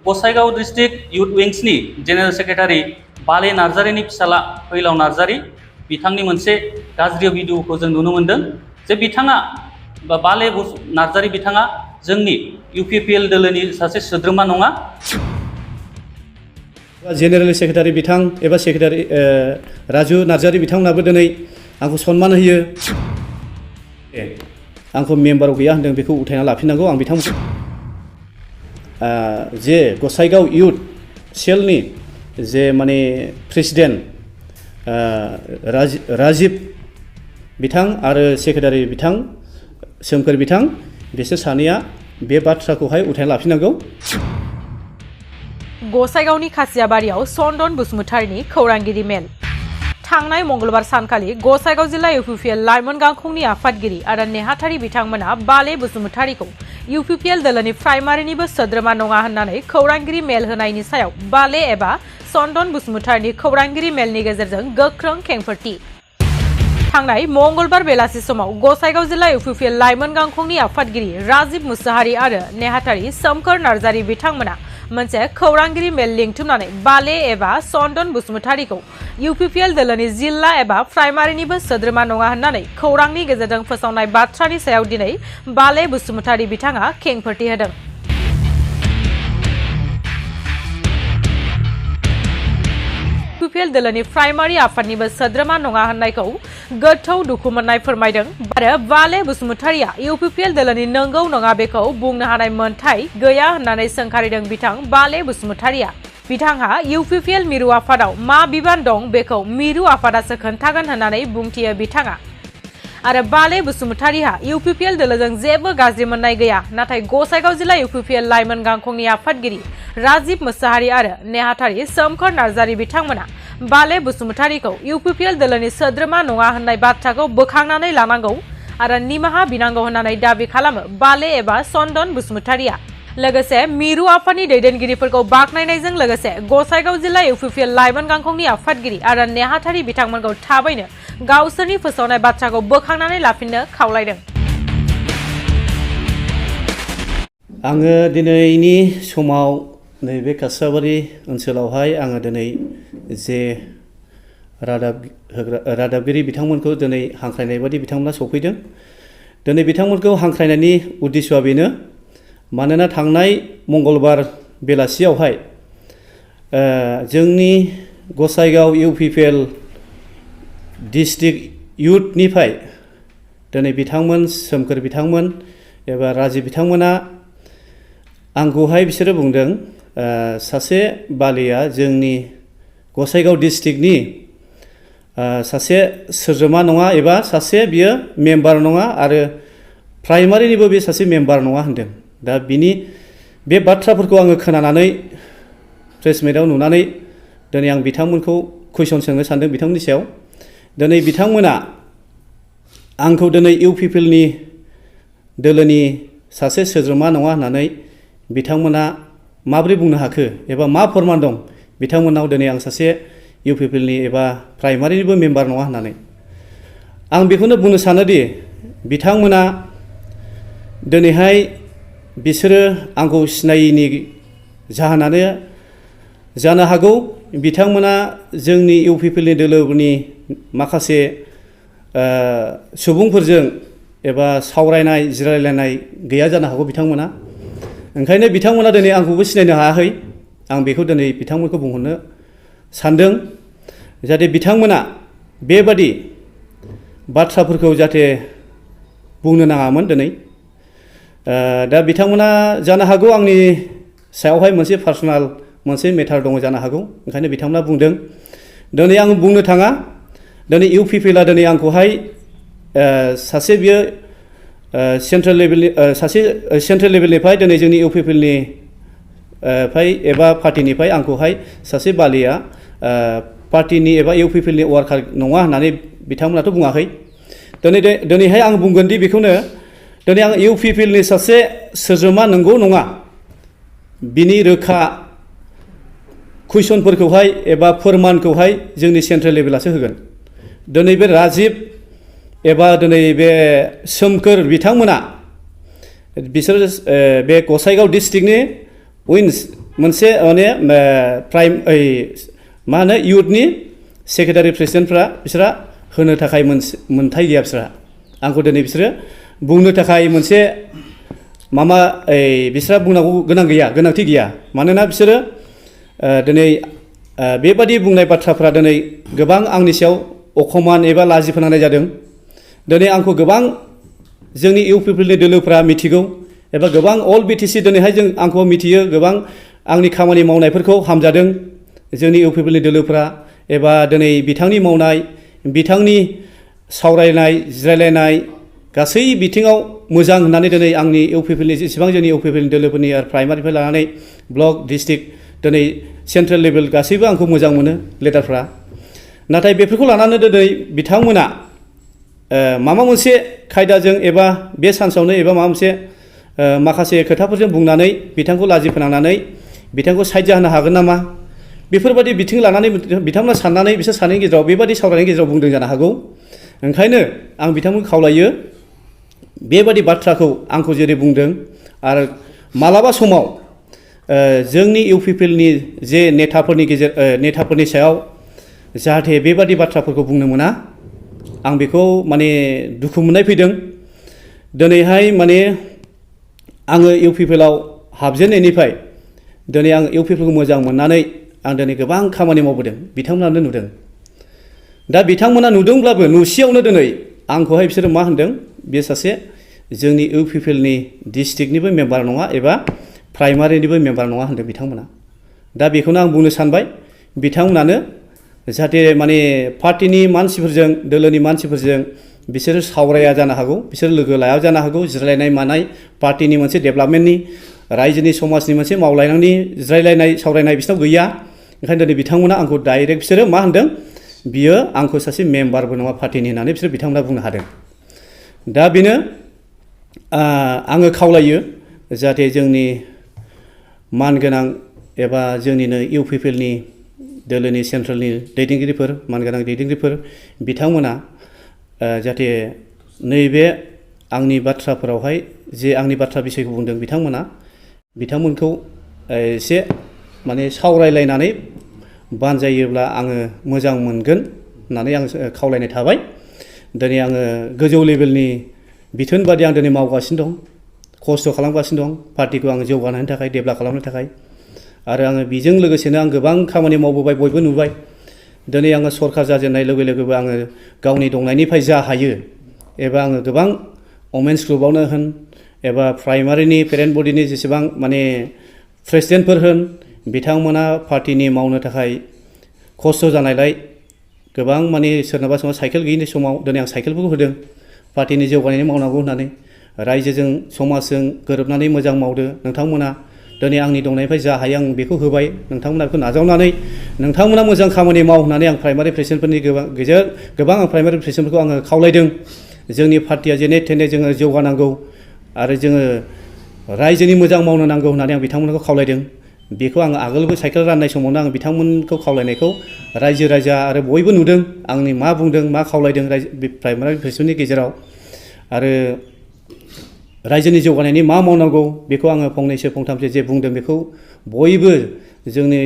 Gossaigaon district youth विंग्सनि general secretary Bale नार्जारिनि फिसाला फैलाव नार्जारि बिथांनि मोनसे गाज्रि भिडिअखौ जों नुनो मोनदों जे बिथाङा बा बाले नार्जारि बिथाङा जोंनि इउपिपिएल दोलोनि सासे सोद्रोमा नङा। जेनेरेल सेक्रेटारि बिथां एबा सेक्रेटारि राजु नार्जारि बिथांमोनाबो दिनै आंखौ सनमान होयो। आंखौ मेम्बाराव गैया होनदों बेखौ उथायना लाफिननांगौ। आं बिथांमोनखौ जे गसाइगाव इयुथ सेलनि जे माने प्रेसिडेन्ट राजिब बिथां आरो सेक्रेटारि बिथां सोमखोर बिथां बिसोर सानैया बे बाथ्राखौहाय उथायना लाफिननांगौ। गसाइगावनि खासियाबारियाव चन्दन बसुमतारिनि खौरांगिरि मेल। थांनाय मंगलबार सानखालि गसाइगाव जिल्ला इउपिपिएल लाइमोन गांखंनि आफादगिरि आरो नेहाथारि बिथांमोना बाले बसुमतारिखौ इउपिपिएल दोलोनि प्राइमारिनिबो सोद्रोमा नङा होननानै खौरांगिरि मेल होनायनि सायाव बाले एबा चन्दन बसुमतारिनि खौरांगिरि मेलनि गेजेरजों गोख्रों खेंफोरथि। थांनाय मंगलबार बेलासि समाव गसाइगाव जिल्ला इउपिपिएल लाइमोन गांखंनि आफादगिरि राजिब मुसाहारि आरो नेहाथारि सोमखोर नार्जारि बिथांमोना मोनसे खौरांगिरि मेल लिंथुमनानै बाले एबा चन्दन बसुमतारिखौ इउपिपिएल दोलोनि जिल्ला एबा प्राइमारिनिबो सोद्रोमा नङा होननानै खौरांनि गेजेरजों फोसावनाय बाथ्रानि सायाव दिनै बाले बसुमतारि बिथाङा खेंफोरथि होदों। इउपिपिएल दोलोनि प्राइमारि आफादनिबो सोद्रोमा नङा होननायखौ गोथौ दुखु मोननाय फोरमायदों आरो बाले बसुमतारिया इउपिपिएल दोलोनि नंगौ नङा बेखौ बुंनो हानाय मोनथाय गैया होननानै सोंखारिदों बिथां बाले बसुमतारिया। बिथांहा इउपिपिएल मिरु आफादाव मा बिबान दं बेखौ मिरु आफादासो खोन्थागोन होननानै बुंथियो बिथाङा। आरो बाले बसुमतारिहा इउपिपिएल दोलोजों जेबो गाज्रि मोननाय गैया, नाथाय गसाइगाव जिल्ला इउपिपिएल लाइमोन गांखंनि आफादगिरि राजिब मुसाहारि आरो नेहाथारि सोमखोर नार्जारि बिथांमोना बाले बसुमतारिखौ इउपिपिएल दोलोनि सोद्रोमा नङा होननाय बाथ्राखौ बोखांनानै लानांगौ आरो निमाहा बिनांगौ होननानै दाबि खालामो बाले एबा चन्दन बसुमतारिया। लोगोसे मिरु आफादनि दैदेनगिरिफोरखौ बाखनायनायजों लोगोसे गसाइगाव जिल्ला इउपिपिएल लाइमोन गांखंनि आफादगिरि आरो नेहाथारि बिथांमोनखौ थाबैनो गावसोरनि फोसावनाय बाथ्राखौ बोखांनानै लाफिननो खावलायदों। आङो दिनैनि समाव नैबे खासियाबारि ओनसोलावहाय आङो दिनै जे रादाबगिरि बिथांमोनखौ दिनै हांख्रायनाय बादि बिथांमोना सफैदों। दिनै बिथांमोनखौ हांख्रायनायनि उद्देश्यआ बेनो, मानोना थांनाय मंगलबार बेलासियावहाय जोंनि गसाइगाव इउपिपिएल डिस्ट्रिक्ट इयुथनिफ्राय दिनै बिथांमोन सोमखोर बिथांमोन एबा राजिब बिथांमोना आंखौहाय बिसोरो बुंदों सासे बालिया जोंनि गसाइगाव डिस्ट्रिक्टनि सासे सोद्रोमा नङा एबा सासे बियो मेम्बार नङा आरो प्राइमारिनिबो बे सासे मेम्बार नङा होनदों। दा बिनि बे बाथ्राफोरखौ आङो खोनानानै प्रेस मिटआव नुनानै दिनै आं बिथांमोनखौ कुइसन सोंनो सानदों बिथांमोननि सायाव। दिनै बिथांमोना आंखौ दिनै इउपिपिएलनि दोलोनि सासे सोद्रोमा नङा होननानै बिथांमोना माबोरै बुंनो हाखो एबा मा फोरमान दं बिथांमोनाव दिनै आं सासे इउपिपिएलनि एबा प्राइमारिनिबो मेम्बार नङा होननानै। आं बेखौनो बुंनो सानोदि बिथांमोना दिनैहाय बिसोरो आंखौ सिनायिनि जाहोनानो जानो हागौ बिथांमोना जोंनि इउपिपिएलनि दोलोनि माखासे सुबुंफोरजों एबा सावरायनाय जिरायलायनाय गैया जानो हागौ बिथांमोना। ओंखायनो बिथांमोना दिनै आंखौबो सिनायनो हायाखै। आं बेखौ दिनै बिथांमोनखौ बुंहरनो सानदों जाहाथे बिथांमोना बेबादि बाथ्राफोरखौ जाहाथे बुंनो नाङामोन दिनै। दा बिथांमोना जानो हागौ आंनि सायावहाय मोनसे पार्सनेल मोनसे मेटार दङ जानो हागौ, ओंखायनो बिथांमोना बुंदों। दिनै आं बुंनो थाङा, दिनै इउपिपिएलआ दिनै आंखौहाय सासे बियो सेन्ट्रेल लेभेलनि सासे सेन्ट्रेल लेभेलनिफ्राय दिनै जोंनि इउपिपिएलनि एबा पार्टिनिफ्राय आंखौहाय सासे बालिया पार्टिनि एबा इउपिपिएलनि वार्कार नङा होननानै बिथांमोनाथ' बुङाखै। दिनैहाय आं बुंगोन दि बेखौनो दिनै आं इउपिपिएलनि सासे सोद्रोमा नंगौ नङा बिनि रोखा कुइसनफोरखौहाय एबा फोरमानखौहाय जोंनि सेन्ट्रेल लेभेलासो होगोन। दिनै बे राजिब एबा दिनै बे सोमखोर बिथांमोना बिसोर बे गसाइगाव डिस्ट्रिक्टनि मोनसे माने प्राइम मा होनो इउथनि सेक्रेटारि प्रेसिडेन्टफ्रा बिसोरा होनो थाखाय मोनथाय गैया बिसोरहा आंखौ दिनै बिसोरो बुंनो थाखाय मोनसे मामा बिसोरहा बुंनांगौ गोनांथि गैया मानोना बिसोरो दिनै बेबादि बुंनाय बाथ्राफ्रा दिनै गोबां आंनि सायाव अखमान एबा लाजि फोनांनाय जादों दिनै आंखौ गोबां जोंनि इउपिपिएलनि दोलोफ्रा मिथिगौ एबा गोबां अल बिटिसि दिनैहाय आंखौ मिथियो गोबां आंनि खामानि मावनायफोरखौ हामजादों जोंनि इउपिपिएलनि दोलोफ्रा एबा दिनै बिथांनि मावनाय बिथांनि सावरायनाय जिरायलायनाय गासै बिथिङाव मोजां होननानै दिनै आंनि इउपिपिएलनि जेसेबां जोंनि इउपिपिएलनि दोलोफोरनि आरो प्राइमारिनिफ्राय लानानै ब्लक डिस्ट्रिक्ट दिनै सेन्ट्रेल लेभेल गासैबो आंखौ मोजां मोनो लिडारफ्रा नाथाय बेफोरखौ लानानै दिनै बिथांमोना माबा मोनसे खायदाजों एबा बे सान्सआवनो एबा माबा मोनसे माखासे खोथाफोरजों बुंनानै बिथांखौ लाजि फोनांनानै बिथांखौ साइड जाहोनो हागोन नामा बेफोरबायदि बिथिं लानानै बिथांमोना साननानै बिसोर सानैनि गेजेराव बेबादि सावरायनायनि गेजेराव बुंदों जानो हागौ ओंखायनो आं बिथांमोनखौ खावलायो बेबादि बाथ्राखौ आंखौ जेरै बुंदों आरो मालाबा समाव जोंनि इउपिपिएलनि जे नेताफोरनि सायाव जाहाथे बेबादि बाथ्राफोरखौ बुंनो मोना आं बेखौ माने दुखु मोननाय फैदों दिनैहाय माने आङो इउपिपिएलआव हाबजेननायनिफ्राय दिनै आं इउपिपिएलखौ मोजां मोननानै आं दिनै गोबां खामानि मावबोदों बिथांमोनानो नुदों दा बिथांमोना नुदोंब्लाबो नुसेयावनो दिनै आंखौहाय बिसोरो मा होनदों बे सासे जोंनि इउपिपिएलनि डिस्ट्रिक्टनिबो मेम्बार नङा एबा प्राइमारिनिबो मेम्बार नङा होनदों बिथांमोना दा बेखौनो आं बुंनो सानबाय बिथांमोनानो जाहाथे माने पार्टिनि मानसिफोरजों दोलोनि मानसिफोरजों बिसोरो सावराया जानो हागौ बिसोर लोगो लाया जानो हागौ जिरायलायनाय मानाय पार्टिनि मोनसे डेभेलपमेन्टनि रायजोनि समाजनि मोनसे मावलायनायनि जिरायलायनाय सावरायनाय बिसोरनाव गैया ओंखायनो दिनै बिथांमोना आंखौ डाइरेक्ट बिसोरो मा होनदों बियो आंखौ सासे मेम्बारबो नङा पार्टिनि होननानै बिसोर बिथांमोना बुंनो हादों दा बेनो आङो खावलायो जाहाथे जोंनि मानगोनां एबा जोंनिनो इउपिपिएलनि दोलोनि सेन्ट्रेलनि दैदेनगिरिफोर मानगोनां दैदेनगिरिफोर बिथांमोना जाहाथे नैबे आंनि बाथ्राफोरावहाय जे आंनि बाथ्रा बिसयखौ बुंदों बिथांमोनखौ एसे माने सावरायलायनानै बानजायोब्ला आङो मोजां मोनगोन होननानै आं खावलायनाय थाबाय दिनै आङो गोजौ लेभेलनि बिथोन बादि आं दिनै मावगासिनो दं खस्थ' खालामगासिनो दं पार्टिखौ आङो जौगाहोनो थाखाय डेभेलप खालामनो थाखाय आरो आङो बेजों लोगोसेनो आं गोबां खामानि मावबोबाय बयबो नुबाय दिनै आङो सरकार जाजेननाय लोगो लोगोबो आङो गावनि दंनायनिफ्राय जा हायो एबा आङो गोबां वमेन्स ग्रुपआवनो होन एबा प्राइमारिनि पेरेन्ट बडिनि जेसेबां माने प्रेसिडेन्टफोर होन बिथांमोना पार्टिनि मावनो थाखाय खस्थ' जानायलाय गोबां माने सोरनाबा साइकेल गैयिनि समाव दिनै आं साइकेलफोरखौ होदों पार्टिनि जौगानायनि मावनांगौ होननानै रायजोजों समाजजों गोरोबनानै मोजां मावदो नोंथांमोना दिनै आंनि दंनायनिफ्राय जा हायो आं बेखौ होबाय नोंथांमोना बेखौ नाजावनानै नोंथांमोना मोजां खामानि माव होननानै आं प्राइमारि प्रेसिडेन्टफोरनि गोबां आं प्राइमारि प्रेसिडेन्टफोरखौ आङो खावलायदों जोंनि पार्टिया जेने थेने जोङो जौगानांगौ आरो जोङो रायजोनि मोजां मावनो नांगौ होननानै आं बिथांमोनखौ खावलायदों बेखौ आङो आगोलबो साइकेल राननाय समावनो आं बिथांमोनखौ खावलायनायखौ रायजो राजा आरो बयबो नुदों आंनि मा बुंदों मा खावलायदों प्राइमारि प्रेसिडेन्टनि गेजेराव आरो रायजोनि जौगानायनि मा मावनांगौ बेखौ आङो फंनैसो फंथामसो जे बुंदों बेखौ बयबो जोंनि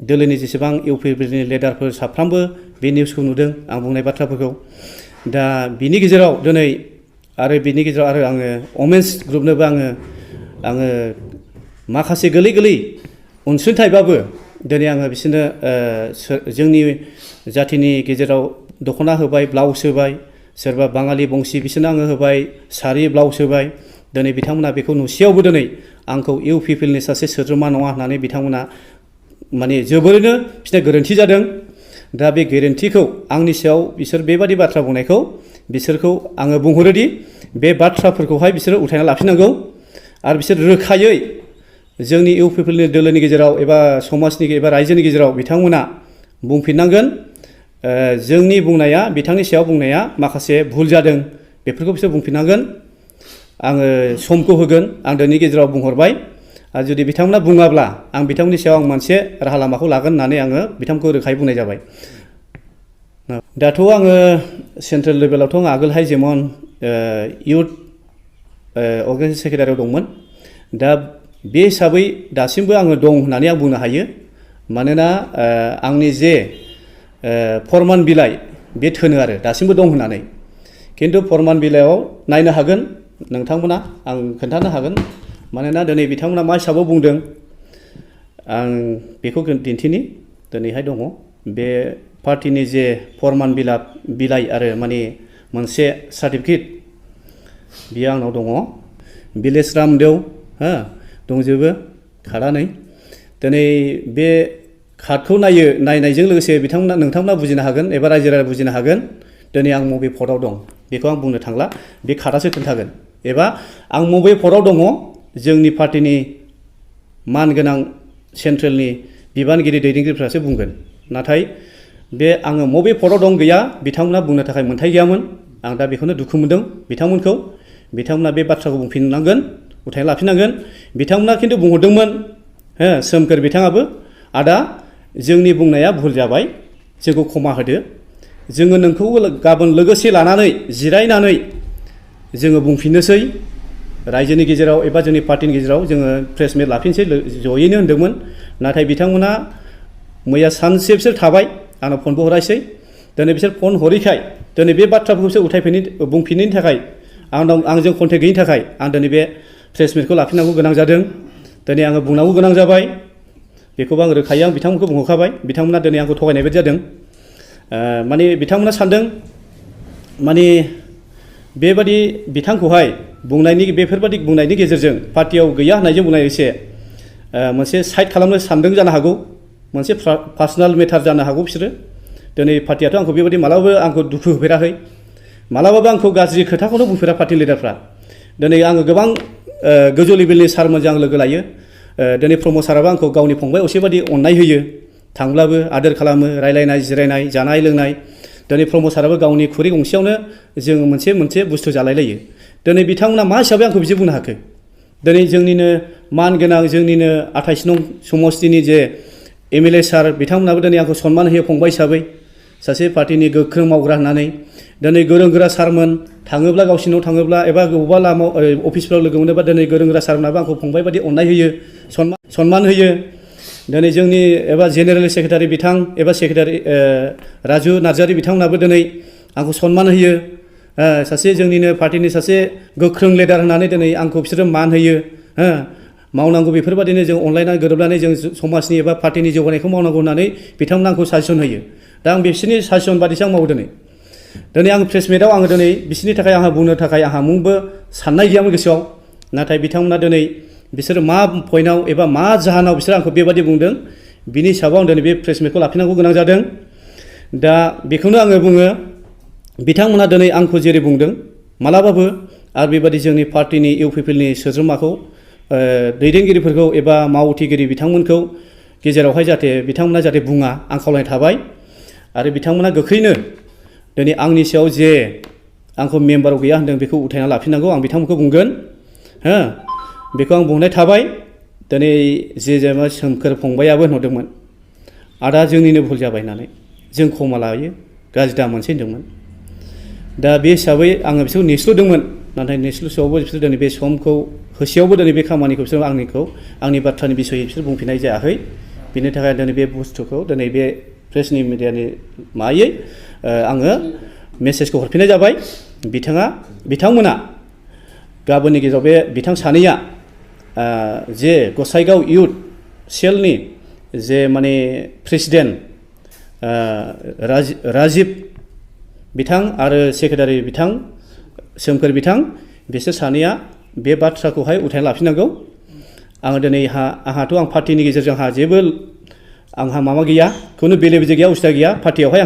दोलोनि जेसेबां इउपिपिएलनि लिडारफोर साफ्रोमबो बे निउसखौ नुदों आं बुंनाय बाथ्राफोरखौ दा बिनि गेजेराव दिनै आरो बिनि गेजेराव आरो आङो वमेन्स ग्रुपनोबो आङो माखासे गोरलै अनसुंथाइबाबो दिनै आङो बिसोरनो जोंनि जाथिनि गेजेराव दख'ना होबाय ब्लाउस होबाय सोरबा बाङालि बंसि बिसोरनो आङो होबाय सारि ब्लाउस होबाय दिनै बिथांमोना बेखौ नुसेयावबो दिनै आंखौ इउपिपिएलनि सासे सोद्रोमा नङा होननानै बिथांमोना माने जोबोरैनो बिसोरना गोरोन्थि जादों दा बे गोरोन्थिखौ आंनि सायाव बिसोर बेबादि बाथ्रा बुंनायखौ बिसोरखौ आङो बुंहरोदि बे बाथ्राफोरखौहाय बिसोरो उथायना लाफिननांगौ आरो बिसोर रोखायै जोंनि इउपिपिएलनि दोलोनि गेजेराव एबा समाजनि एबा रायजोनि गेजेराव बिथांमोना बुंफिननांगोन जोंनि बुंनाया बिथांनि सायाव बुंनाया माखासे भुल जादों बेफोरखौ बिसोर बुंफिननांगोन आङो समखौ होगोन आं दिनैनि गेजेराव बुंहरबाय आरो जुदि बिथांमोना बुङाब्ला आं बिथांमोननि सायाव आं मोनसे राहा लामाखौ लागोन होननानै आङो बिथांखौ रोखायै बुंनाय जाबाय दाथ' आङो सेन्ट्रेल लेभेलावथ' आं आगोलहाय जेमन इउथ अर्गेनाइजेसन सेक्रेटारियाव दंमोन दा बे हिसाबै दासिमबो आङो दं होननानै आं बुंनो हायो मानोना आंनि जे फरमान बिलाइ बे थोनो आरो दासिमबो दं होननानै खिन्थु फरमान बिलाइयाव नायनो हागोन नोंथांमोना आं खोन्थानो हागोन मानोना दिनै बिथांमोना मा हिसाबाव बुंदों आं बेखौ दिन्थिनि दिनैहाय दङ बे पार्टिनि जे फरमान बिलाइ आरो माने मोनसे सार्टिफिकेट बियो आंनाव दङ बिलेज रामदेव हा दंजोबो कार्डआनै दिनै बे कार्डखौ नायनायजों लोगोसे नोंथांमोना बुजिनो हागोन एबा रायजो राजा बुजिनो हागोन दिनै आं बबे पदआव दं बेखौ आं बुंनो थांला बे कार्डआसो खोन्थागोन एबा आं बबे पदआव दङ जोंनि पार्टिनि मानगोनां सेन्ट्रेलनि बिबानगिरि दैदेनगिरिफ्रासो बुंगोन नाथाय बे आङो बबे पदआव दं गैया बिथांमोना बुंनो थाखाय मोन्थाय गैयामोन आं दा बेखौनो दुखु मोनदों बिथांमोना बे बाथ्राखौ बुंफिननांगोन उथायना लाफिननांगोन बिथांमोना खिन्थु बुंहरदोंमोन सोमखोर बिथाङाबो आदा जोंनि बुंनाया भुल जाबाय जोंखौ क्षमा होदो जोङो नोंखौ गाबोन लोगोसे लानानै जिरायनानै जोङो बुंफिननोसै रायजोनि गेजेराव एबा जोंनि पार्टिनि गेजेराव जोङो प्रेस मिट लाफिनसै जयैनो होन्दोंमोन नाथाय बिथांमोना मैया सानसे बिसोर थाबाय आंनाव फनबो हरासै दिनै बिसोर फन हरैखाय दिनै बे बाथ्राफोरखौ बिसोर बुंफिननायनि थाखाय आंजों कन्टेक्ट गैयिनि थाखाय आं दिनै बे प्रेस मिटखौ लाफिननांगौ गोनां जादों दिनै आङो बुंनांगौ गोनां जाबाय बेखौबो आं रोखायै आं बिथांमोनखौ बुंहरखाबाय बिथांमोना दिनै आंखौ थगायनाय बायदि जादों माने बिथांमोना सानदों माने बेबादि बिथांखौहाय बेफोरबादि बुंनायनि गेजेरजों पार्टियाव गैया होननायजों बुंनाय एसे मोनसे साइड खालामनो सानदों जानो हागौ मोनसे पार्सनेल मेटार जानो हागौ बिसोरो दिनै पार्टियाथ' आंखौ बेबादि मालाबाबो आंखौ दुखु होफेराखै मालाबाबो आंखौ गाज्रि खोथाखौनो बुंफेरा पार्टी लिडारफ्रा दिनै आङो गोबां गोजौ लेभेलनि सारमोनजों आं लोगो लायो दिनै प्रमद साराबो आंखौ गावनि फंबाय असेबादि अननाय होयो थांब्लाबो आदोर खालामो रायलायनाय जिरायनाय जानाय लोंनाय दिनै प्रमद साराबो गावनि खुरै गंसेयावनो जोङो मोनसे बुस्थु जालायलायो दिनै बिथांमोना मा हिसाबै आंखौ बिदि बुंनो हाखो दिनै जोंनिनो मान गोनां जोंनिनो 28 नं समस्तिनि जे एमएलए सार बिथांमोनाबो दिनै आंखौ सनमान होयो फंबाय हिसाबै सासे पार्टिनि गोख्रों मावग्रा होननानै दिनै गोरों गोरा सारमोन थाङोब्ला गावसिनाव थाङोब्ला एबा बबेबा लामा अफिसफ्राव लोगो मोनोबा दिनै गोरों गोरा सारमोनाबो आंखौ फंबाय बादि अननाय होयो सनमान होयो दिनै जोंनि एबा जेनेरेल सेक्रेटारि बिथां एबा सेक्रेटारि राजु नार्जारि बिथांमोनाबो दिनै आंखौ सनमान होयो सासे जोंनिनो पार्टिनि सासे गोख्रों लिडार होननानै दिनै आंखौ बिसोरो मान होयो मावनांगौ बेफोरबादिनो जों अनलायनानै गोरोबनानै जों समाजनि एबा पार्टिनि जौगानायखौ मावनांगौ होननानै बिथांमोना आंखौ साजेसन होयो दा आं बिसोरनि साजेसन बादिसो आं मावो दिनै आं प्रेस मिटआव आङो दिनै बिसोरनि थाखाय आंहा बुंनो थाखाय आंहा मुंबो साननाय गैयामोन गोसोआव नाथाय बिथांमोना दिनै बिसोरो मा पइन्टआव एबा मा जाहोनाव बिसोरो आंखौ बेबादि बुंदों बिनि हिसाबाव आं दिनै बे प्रेस मिटखौ लाफिननांगौ गोनां जादों दा बेखौनो आङो बुङो बिथांमोना दिनै आंखौ जेरै बुंदों मालाबाबो आरो बेबादि जोंनि पार्टिनि इउपिपिएलनि सोद्रोमाखौ दैदेनगिरिफोरखौ एबा मावथिगिरि बिथांमोनखौ गेजेरावहाय बिथांमोना जाहाथे बुङा आं खावलायनाय थाबाय आरो बिथांमोना गोख्रैनो दिनै आंनि सायाव जे आंखौ मेम्बाराव गैया होनदों बेखौ उथायना लाफिननांगौ आं बिथांमोनखौ बुंगोन बेखौ आं बुंनाय थाबाय दिनै जेनेबा सोमखोर फंबायाबो होनहरदोंमोन आदा जोंनिनो भुल जाबाय होननानै जों क्षमा लायो गाज्रि दा मोनसे होनदोंमोन दा बे हिसाबै आङो बिसोरखौ नेस्लुदोंमोन नाथाय नेस्लुसोआवबो बिसोर दिनै बे समखौ होसेयावबो दिनै बे खामानिखौ बिसोर आंनि बाथ्रानि बिसयै बिसोर बुंफिननाय जायाखै बिनि थाखाय दिनै बे बुस्थुखौ दिनै बे प्रेसनि मिडियानि मायै आङो मेसेजखौ हरफिननाय जाबाय बिथांमोना गाबोननि गेजेराव बे बिथां सानैया जे गसाइगाव इउथ सेलनि जे माने प्रेसिडेन्ट राजिब बिथां आरो सेक्रेटारि बिथां सोमखोर बिथां बिसोर सानैया बे बाथ्राखौहाय उथायना लाफिननांगौ आङो दिनै आंहाथ' आं पार्टिनि गेजेरजों आंहा माबा गैया खुनु बेले बेजे गैया उसुबिदा गैया पार्टियावहाय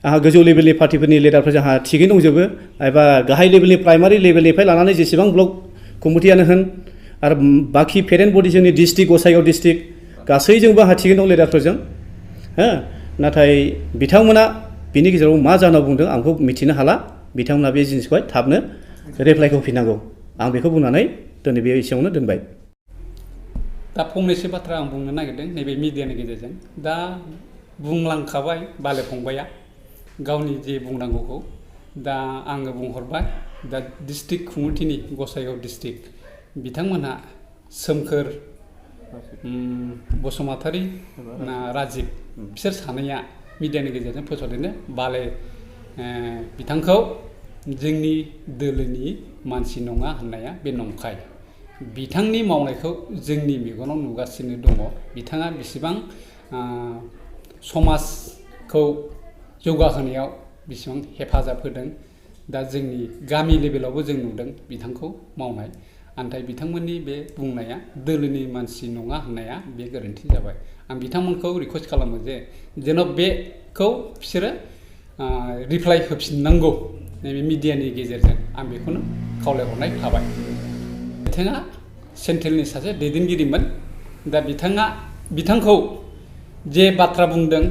आंहा गोजौ लेभेलनि पार्टिफोरनि लिडारफोर जोंहा थिगैनो दंजोबो एबा गाहाय लेभेलनि प्राइमारि लेभेलनिफ्राय लानानै जेसेबां ब्लक कमिटियानो होन आरो बाखि पेरेन्ट बडि जोंनि डिस्ट्रिक्ट गसाइगाव डिस्ट्रिक्ट गासैजोंबो आंहा थिगैनो दं लिडारफोरजों नाथाय बिथांमोना बिनि गेजेराव मा जाहोनाव बुंदों आंखौ मिथिनो हाला बिथांमोना बे जिनिसखौहाय थाबनो रिप्लाइखौ होफिननांगौ आं बेखौ बुंनानै दिनै बे एसेयावनो दोनबाय दा फंनैसो बाथ्रा आं बुंनो नागिरदों नैबे मिडियानि गेजेरजों दा बुंलांखाबाय बाले फंबाया गावनि जे बुंनांगौखौ दा आङो बुंहरबाय दा डिस्ट्रिक्ट कमिटिनि गसाइगाव डिस्ट्रिक्ट बिथांमोनहा सोमखोर बसुमतारी राजिब बिसोर सानैया मिडियानि गेजेरजों फोसावदोंनो बाले बिथांखौ जोंनि दोलोनि मानसि नङा होननाया बे नंखाय बिथांनि मावनायखौ जोंनि मेगनाव नुगासिनो दङ बिथाङा बेसेबां समाजखौ जौगाहोनायाव बेसेबां हेफाजाब होदों दा जोंनि गामि लेभेलावबो जों नुदों बिथांखौ मावनाय नाथाय बिथांमोननि बे बुंनाया दोलोनि मानसि नङा होननाया बे गोरोन्थि जाबाय आं बिथांमोनखौ रिकुवेस्ट खालामो जे जेन' बेखौ बिसोरो रिप्लाइ होफिननांगौ नैबे मिडियानि गेजेरजों आं बेखौनो खावलायहरनाय थाबाय बिथाङा सेन्ट्रेलनि सासे दैदेनगिरिमोन दा बिथांखौ जे बाथ्रा बुंदों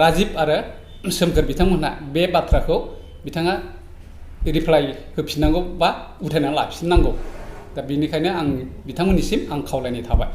राजिब आरो सोमखोर बिथांमोनहा बे बाथ्राखौ बिथाङा रिप्लाइ होफिननांगौ बा उथायनानै लाफिननांगौ दा बेनिखायनो आं बिथांमोननिसिम आं खावलायनाय थाबाय